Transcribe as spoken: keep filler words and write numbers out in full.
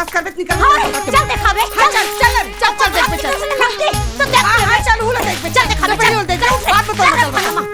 विश्वास करबे त निकल। हाँ, चल देखाबे, हाँ, चल, चल, चल, चल, चल, देख बे, चल। चल, चल, चल, हाँ, हाँ, चल, हुला देख बे, चल देखाबे, चल, चल, देख बे, चल, बात बता, चल, चल, चल, चल।